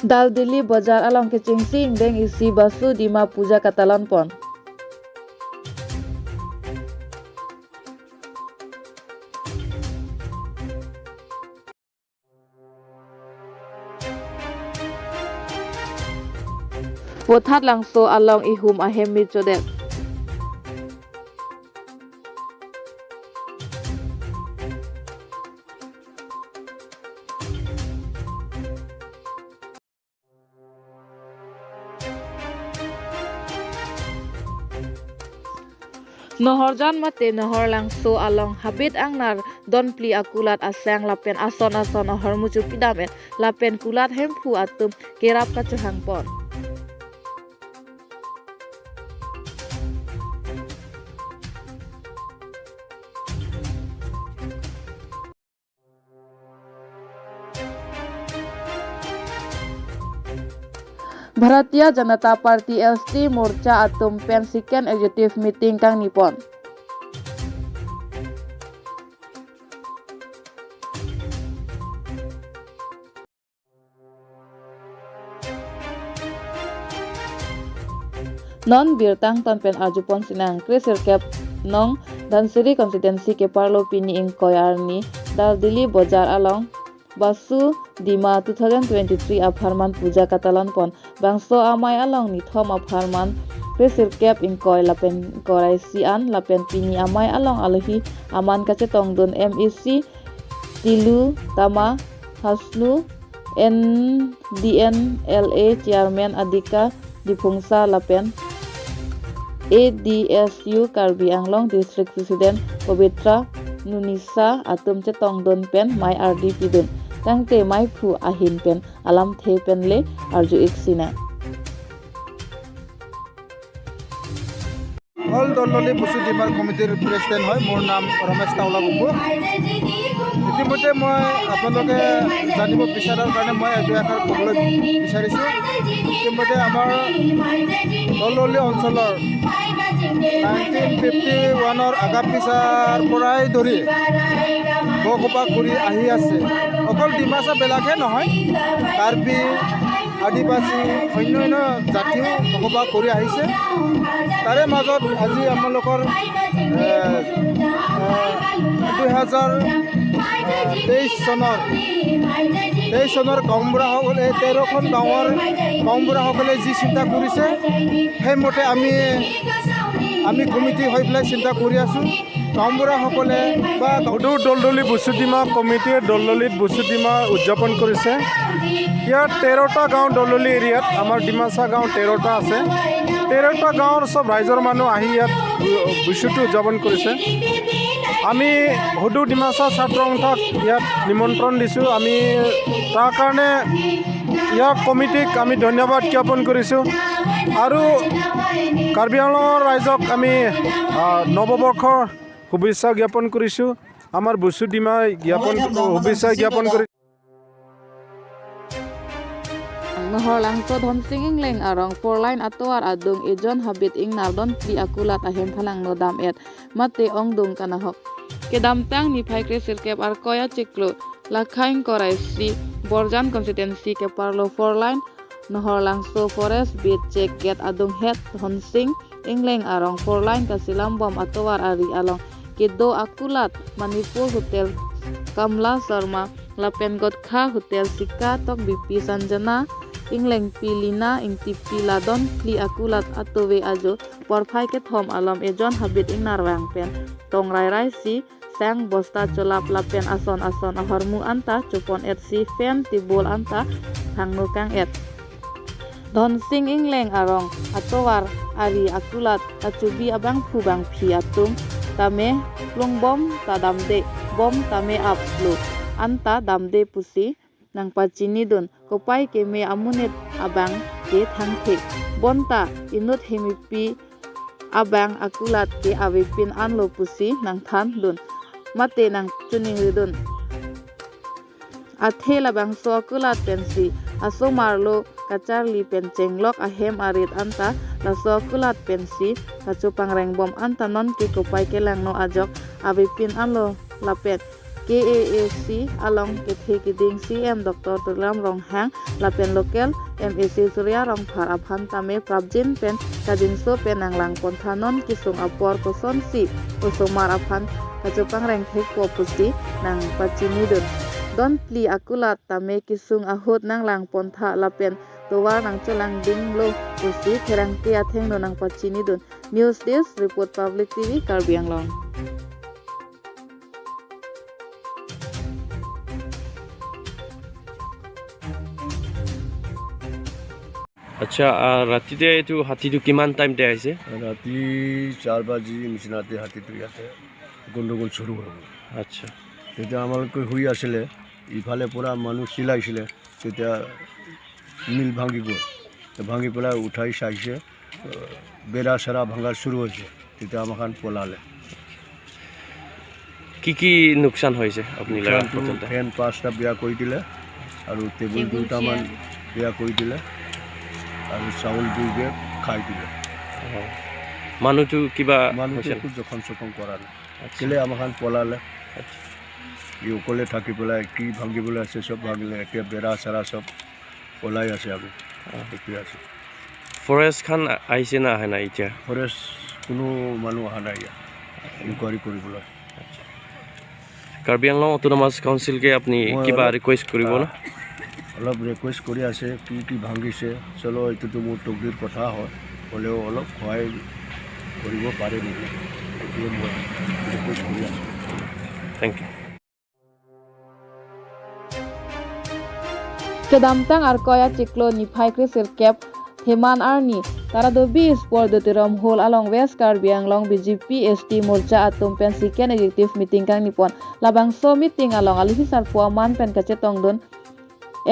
Daldili Bazar along ke Chingsi Ingbeng isi Basu Dima Puja Katalon pon. Pothat langso along ihum ahem mi chodet. Nohorjan mate nohor langso along habit angnar don pli akulat asang lapen ason ason ahor muchu pidamet lapen kulat hemphu atum kerap kachuhang pon. Bharatiya Janata Party ST Morcha atum pen second executive meeting kang nipon. Non birtang ton pen arjupon sinang krisirkep nong Dhansiri constituency ke parlo pini ing koyarni dal Dili Bazar along Basu Dima 2023 Apharman Puja Katalon pon bangso amai along ni thom Apharman Krisirkep ing koy lapen korai sian lapen pini amai along alohi aman kacetong dun MEC Tilu Tama Hasnu NDNLA Chairman Adika Dipungsa lapen ADSU Karbi Anglong District President Pavitra Nunisa atum chetong don pen mai RDP dun tangte mai phu ahin pen alam the pen le arju iksina. All Doldoli Busu Dimar কমিটিৰ president হয়। মোৰ নাম ৰমেশ তাওলা গুম্বু। ইতিমধ্যে মই আপোনালোকে জানিব বিচৰাৰ কাৰণে মই দুই এষাৰ ক'বলৈ বিচাৰিছোঁ। ইতিমধ্যে আমাৰ দলদলি অঞ্চলৰ 1951ৰ আগা পিছাৰ পৰাই ধৰি বসবাস কৰি আহি আছে। অকল ডিমাচাবিলাকহে নহয়, কাৰ্বি, আদিবাসী, অন্য অন্য জাতিও বসবাস কৰি আহিছে। তাৰে মাজত আজি আপোনালোকৰ 2023 চনৰ গাঁওবুঢ়াসকলে, 13খন গাঁৱৰ গাঁওবুঢ়াসকলে যি চিন্তা কৰিছে, সেইমতে আমি আমি কমিটি হৈ পেলাই চিন্তা কৰি আছোঁ। গাঁওবুঢ়াসকলে বা সদৌ দলদলি বুচুডিমা কমিটিয়ে দলদলিত বুচুডিমা উদযাপন কৰিছে। ইয়াত 13টা গাঁও, দলদলি এৰিয়াত আমাৰ ডিমাচা গাঁও 13টা আছে। 13টা গাঁৱৰ চব ৰাইজৰ মানুহ আহি ইয়াত বুচুটো উদযাপন কৰিছে। আমি সদৌ ডিমাচা ছাত্ৰ সন্থাক ইয়াত নিমন্ত্ৰণ দিছোঁ। আমি তাৰ কাৰণে ইয়াৰ কমিটিক আমি ধন্যবাদ জ্ঞাপন কৰিছোঁ আৰু কাৰ্বি আংলঙৰ ৰাইজক আমি নৱবৰ্ষৰ শুভেচ্ছা জ্ঞাপন কৰিছোঁ। আমাৰ বুচু ডিমাই জ্ঞাপন শুভেচ্ছা জ্ঞাপন কৰি Nohor langso dhonsing ingleng arong four line atoar adung ejon habit ing nardon pli akulat ahem phalang no dam et mate ong dung kanahok kedam tang ni phai kre sirkep ar koya chiklo lakhaing korai si Borjan constituency ke parlo four line nohor langso forest bit check gate adung het dhonsing ingleng arong four line kasilam bom atoar ari along kedo akulat Manipur Hotel Kamla Sharma lapen Godkha Hotel Sika tok BP Sanjana ingleng pilina ingtipi ladon pli akulat atowe ajo porphai ke thom alam ejon habit ing narwang pen tong rai rai si sang bosta cholap lapen ason ason ahormu anta chupon et si fan tibol anta thangno kang et dhonsing ingleng arong atowar ari akulat achubi abang phu bang phi atum tame plungbom tadamde bom tame ap lo anta damde pusi nangpa chini dun kopai ke me amunet abang ke thangthe bonta inut hemipi abang akulat ke awepin anlo pusi nang than dun mate nang chuning ridun athe labang so akulat pensi aso marlo kacharli pen chenglok ahem arit anta laso akulat pensi kachu pangreng bom anta non ke kopai ke langno ajok awepin anlo lapet. KAAC along ke kiding CM Dr. Tulam Ronghang lapen local MEC Surya Rongphar aphan tame Prabjin pen kajingso penang lang ponthanon kisung apor koson si usumar aphan kachupang rengthek po pusti nang pachini dun don pli akulat tame kisung ahut nang lang pontha lapen towar nang cholang ding lo pusti therang ke atheng no nang pachini dun. News Desk report Public TV Karbi Anglong. আচ্ছা, ৰাতিতে এইটো হাতীটো কিমান time আহিছে? ৰাতি 4 বাজি নিচিনাতে হাতীটো ইয়াতে গণ্ডগোল চুৰু হৈ গ'ল। আচ্ছা, তেতিয়া আমালোকে শুই আছিলে, ইফালে পৰা মানুহ চিলাইছিলে, তেতিয়া মিল ভাঙি গ'ল। ভাঙি পেলাই উঠাই চাইছে, বেৰা চেৰা ভাঙা চুৰু হৈছে, তেতিয়া আমাখান পলালে। কি কি লোকচান হৈছে আপুনি? ফেন 5টা বেয়া কৰি দিলে আৰু টেবুল 2টামান বেয়া কৰি দিলে আৰু চাউল 2 বেগ খাই দিলে। মানুহটো কিবা মানুহটো একো জখম চখম কৰা নাই, কেলে আমাখান পলালে। ই অকলে থাকি পেলাই কি ভাঙিবলৈ আছে চব ভাঙিলে, এতিয়া বেৰা চেৰা চব ওলাই আছে। আমি সেইটোৱে আছে। ফৰেষ্টখন আহিছে না অহা নাই এতিয়া? ফৰেষ্ট কোনো মানুহ অহা নাই ইয়াত ইনকুৱাৰী কৰিবলৈ। কাৰ্বি আংলং অট'নমাছ কাউন্সিলকে আপুনি কিবা ৰিকুৱেষ্ট কৰিব না? অলপ ৰিকুৱেষ্ট কৰি আছে, কি কি ভাঙিছে, চলো এইটোতো মোৰ টকৰিৰ কথা হয়, হ'লেও অলপ সহায় কৰিব পাৰে নেকি, সেইটোৱে মই ৰিকুৱেষ্ট কৰি আছোঁ। Thank you. Kedamtang arkoya chiklo ni phai krisir cap theman arni taradobi sport dotirom hol along West Karbi Anglong BJP ST Morcha atum pen second executive meeting kang nipon labangso meeting along alifisar puaman pen kachetong dun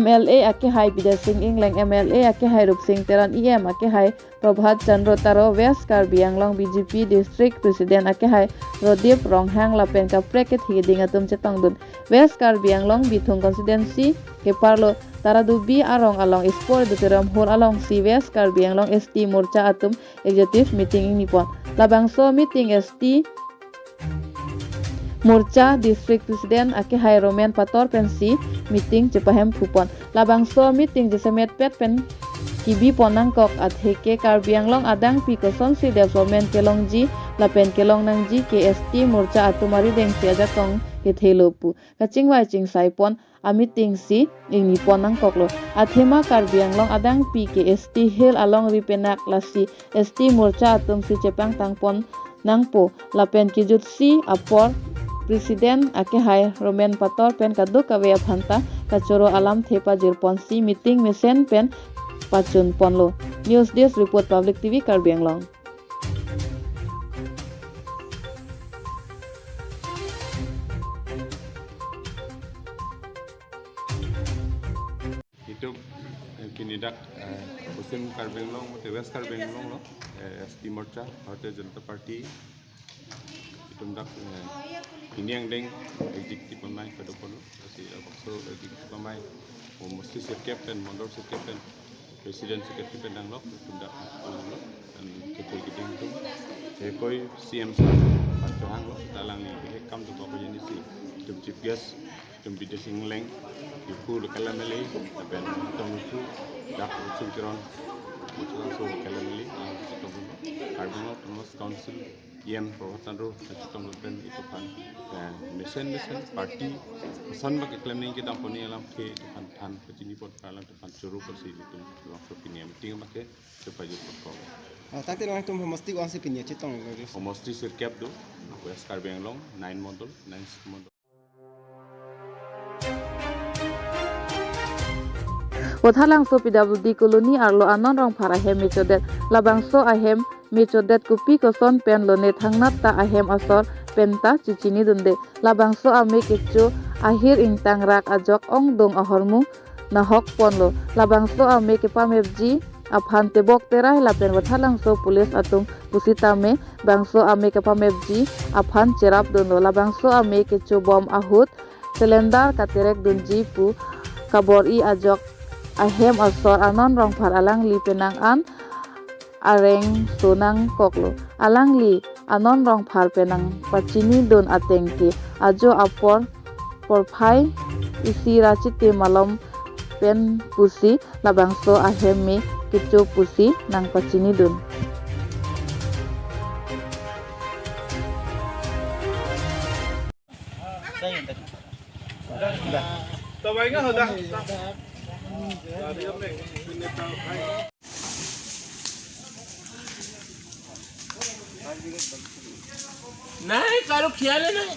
MLA ake hai Bidya Singh Ingleng, MLA ake hai Rup Singh Teron, EM ake hai Prabhat Chandra Taro, West Karbi Anglong BJP District President ake hai Rodip Ronghang lapen ka preket hiding atum chetong dun West Karbi Anglong Bithung Constituency ke parlo Taradubi arong along sport duteram hol along si West Karbi Anglong ST Morcha atum executive meeting nipon labangso meeting ST Morcha District President ake hai Roman Pator pensi meeting cepahem phupon labangso meeting jesemet pet pen kibi ponangkok atheke Karbi Anglong adang pi koson si development kelong ji lapen kelong nang ji KST Morcha atumari deng si aja kong ke thelopu kaching wai ching sai pon a meeting si ingni ponangkok lo athema Karbi Anglong adang pi KST hill along ripenak lasi ST Morcha atum si chepang tangpon nangpo lapen kijut si apor Presiden ake hai Roman Pator pen kaduk kawe aphanta kachoro alam thepa jirpon si meeting mesen pen pachun ponlo. News Desk report Public TV Karbi Anglong. Itu kinidak Paschim Karbi Anglong mote West Karbi Anglong lo ST Morcha Bharatiya Janata Party itum dak Indiang deng executive amai kadopolo asi abakso executive amai mostly state captain mondor state captain president secretary pendang lok itum dak lo dan ketel kiting tum koi CM sa pachohang lo dalang ni kam tu ko jeni si tum chief guest tum Bidya Singh Leng Diphu local MLA tapen tongsu dak singkiron so local MLA Karbi Anglong Autonomous Council EM Prabhat Chandra pen itu kan mission party son ba claim ning kita poni alam ke itu kan than pecini pot alam tu kan curu persi itu langsung pini meeting make supaya ko তাতে lang tum homosti ko ang pini chitong homosti sirkap do West Karbi Anglong 9 model 9 model Wathalang so PWD colony arlo anon rong phar ahem mechodet labangso ahem mechodet kupi koson pen lone thangnat ta ahem asor penta chichini dunde labangso ame kecho ahir ingtang rak ajok ong dong ahormu nahok ponlo labangso ame kepamebji aphan tebok terai lapen wathalangso police atum pusitame bangso ame kepamebji aphan cherap dunlo labangso ame kecho bom ahut cylinder katerek dunji pu kabor i ajok ahem asor anon rong phar alang li penang an areng sonang koklo alang li anon rong phar penang pachini don atengki ajo apor Porphai isi rachite malom pen pusi labangso ahem mi kichu pusi nang pachini dun. নাই কাৰো খিয়ালে নাই।